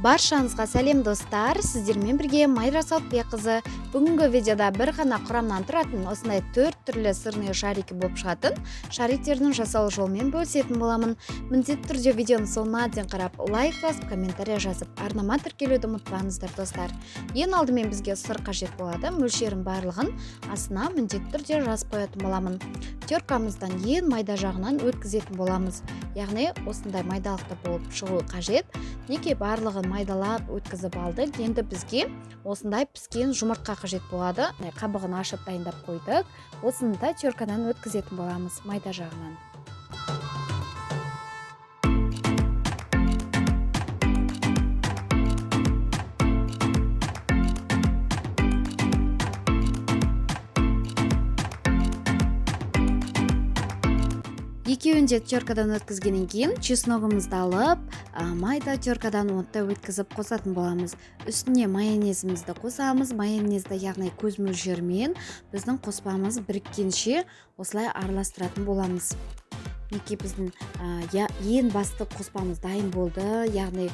Баршаңызға сәлем достар, сіздермен бірге Майра Сауытбекқызы. Бүгінгі видеода бір ғана құрамнан тұратын осындай 4 түрлі сырный шарики болып шығатын шариктердің жасалу жолымен бөлісетін боламын. Міндетті түрде видеоның соңына дейін қарап, лайк басып, комментария жазып, арнама тіркелуді ұмытпаңыздар достар. Ең алдымен бізге сыр қажет болады. Мөлшерін барлығын астына міндетті түрде жазып қоятын боламын. Теркамыздан ең майда жағынан өткізетін боламыз. Яғни осындай майдалықты болып шығуы қажет. Неге барлығын майдалап өткізіп алдық. Енді бізге осындай піскен жұмыртқа қажет болады. Қабығын ашып дайындап қойдық. Осыны да теркадан өткізетін боламыз майда жағынан. Екеуін де теркадан өткізгеннен кейін чесногымызды алып, майда теркадан оны өткізіп қосатын боламыз. Үстіне майонезімізді қосамыз. Майонезді, яғни көз мөлшерімен біздің қоспамыз біріккенше осылай араластыратын боламыз. Мінекей біздің ең басты қоспамыз дайын болды. Яғни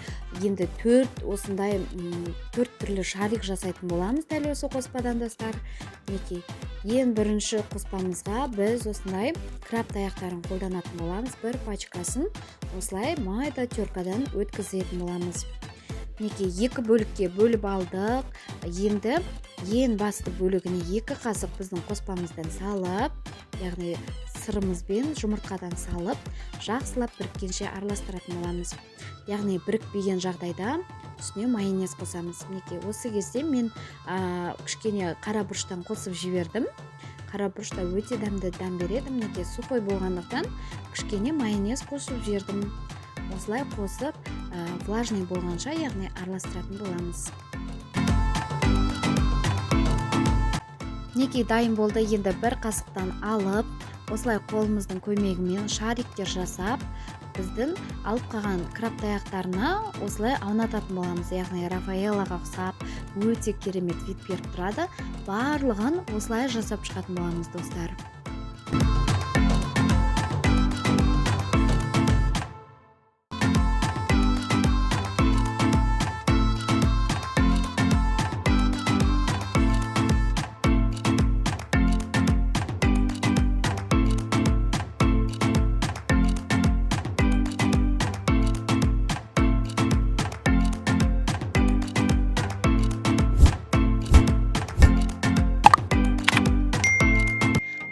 енді 4 осындай, 4 түрлі шарик жасайтын боламыз дәл осы қоспадан достар. Мінекей ең бірінші қоспамызға біз осындай краб таяқтарын қолданатын боламыз. Бір пачкасын осылай майда теркадан өткізетін боламыз. Мінекей екі бөлікке бөліп алдық. Енді ең басты бөлігіне 2 қасық біздің қоспамыздан салып, яғни сырымызбен жұмыртқадан салып, жақсылап біріккенше араластыратын боламыз. Яғни бірікпеген жағдайда үстіне майонез қосамыз. Мінекей осы кезде мен, кішкене қара бұрыштан қосып жібердім. Қара бұрыш та өте дәмді дәм береді. Мінекей сухой болғандықтан кішкене майонез қосып жібердім. Осылай қосып, влажный болғанша, яғни араластыратын боламыз. Мінекей дайын болды. Енді бір қасықтан алып, осылай қолымыздың көмегімен шариктер жасап, біздің алып қалған краб таяқтарына осылай аунататын боламыз. Яғни Рафаэллаға ұқсап өте керемет вид беріп тұрады. Барлығын осылай жасап шығатын боламыз достар.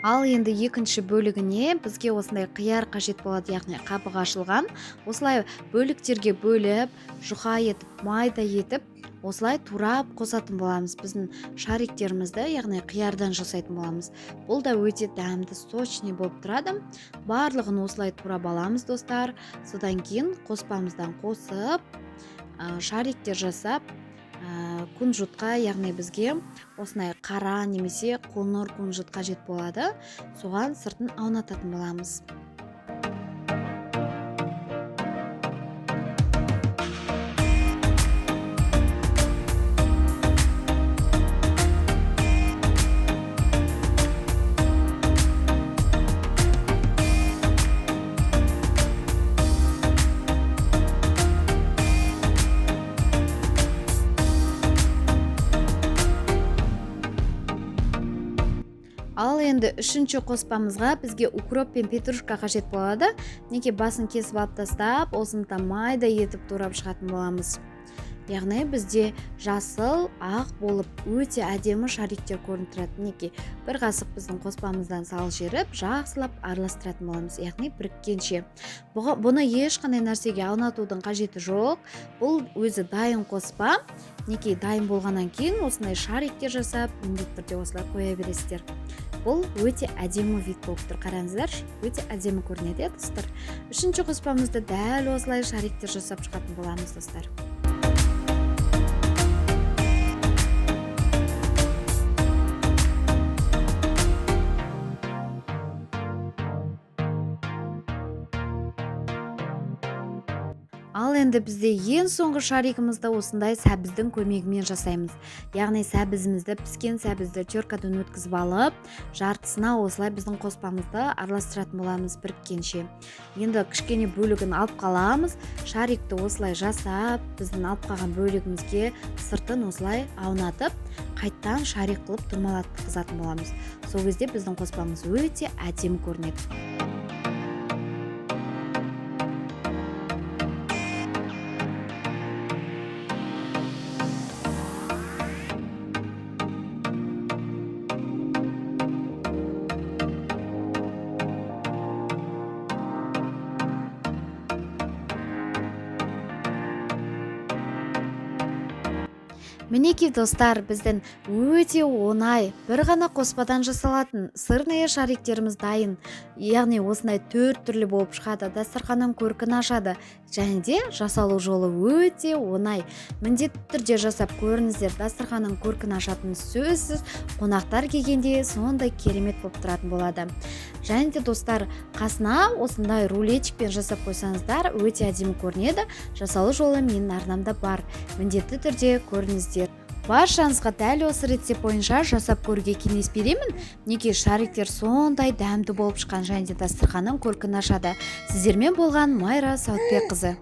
Ал енді екінші бөлігіне бізге осындай қияр қажет болады, яғни қабығы ашылған. Осылай бөліктерге бөліп, жұқа етіп, майда етіп, осылай турап қосатын боламыз. Біздің шариктерімізді, яғни қиярдан жасайтын боламыз. Бұл да өте дәмді, сочный болып тұрады. Барлығын осылай турап аламыз достар. Содан кейін қоспамыздан қосып, шариктер жасап, кунжутқа, яғни бізге осындай қара немесе қоңыр кунжут қажет болады. Соған сыртын аунататын боламыз. Ал енді үшінші қоспамызға бізге укроп пен петрушка қажет болады. Мінекей басын кесіп алып тастап, осыны да майда етіп турап шығатын боламыз. Яғни бізде жасыл, ақ болып өте әдемі шариктер көрініп тұрады. Мінекей бір қасық біздің қоспамыздан салып жіберіп, жақсылап араластыратын боламыз, яғни біріккенше. Бұны ешқандай нәрсеге аунатудың қажеті жоқ. Бұл өзі дайын қоспа. Мінекей дайын болғаннан кейін осындай шариктер жасап, міндетті түрде осылай қоя бересіздер. Бұл өте әдемі вид болып тұр, қараңыздаршы, өте әдемі көрінеді, достар. Үшінші қоспамызды дәл осылай шариктер жасап шығатын боламыз, достар. Ал Ал енді бізде ең соңғы шаригімізді осындай сәбіздің көмегімен жасаймыз. Яғни сәбізімізді, піскен сәбізді теркадан өткізіп алып, жартысына осылай біздің қоспамызды араластыратын боламыз біріккенше. Енді кішкене бөлігін алып қаламыз. Шарикті осылай жасап, біздің алып қалған бөлігімізге сыртын осылай аунатып, қайттан шарик қылып домалатқызатын боламыз. Сол кезде біздің қоспамыз өте әдемі көрінеді. Мінекей, достар, біздің өте оңай, бір ғана қоспадан жасалатын сырные шариктеріміз дайын. Яғни осындай төрт түрлі болып шығады, дастарханның көркін ашады және де жасалу жолы өте оңай. Міндетті түрде жасап көріңіздер, дастарханның көркін ашатыны сөзсіз. Қонақтар келгенде сондай керемет болып тұратын болады. Және де, достар, қасына осындай рулетикпен жасап қойсаңыздар, өте әдемі көрінеді. Жасалу жолы менің арнамда бар, міндетті түрде көріңіздер. Баршаңызға дәл осы рецепт бойынша жасап көруге кеңес беремін. Неге шариктер сондай дәмді болып шыққан және де дастарханның көркін ашады. Сіздермен болған Майра Сауытбекқызы.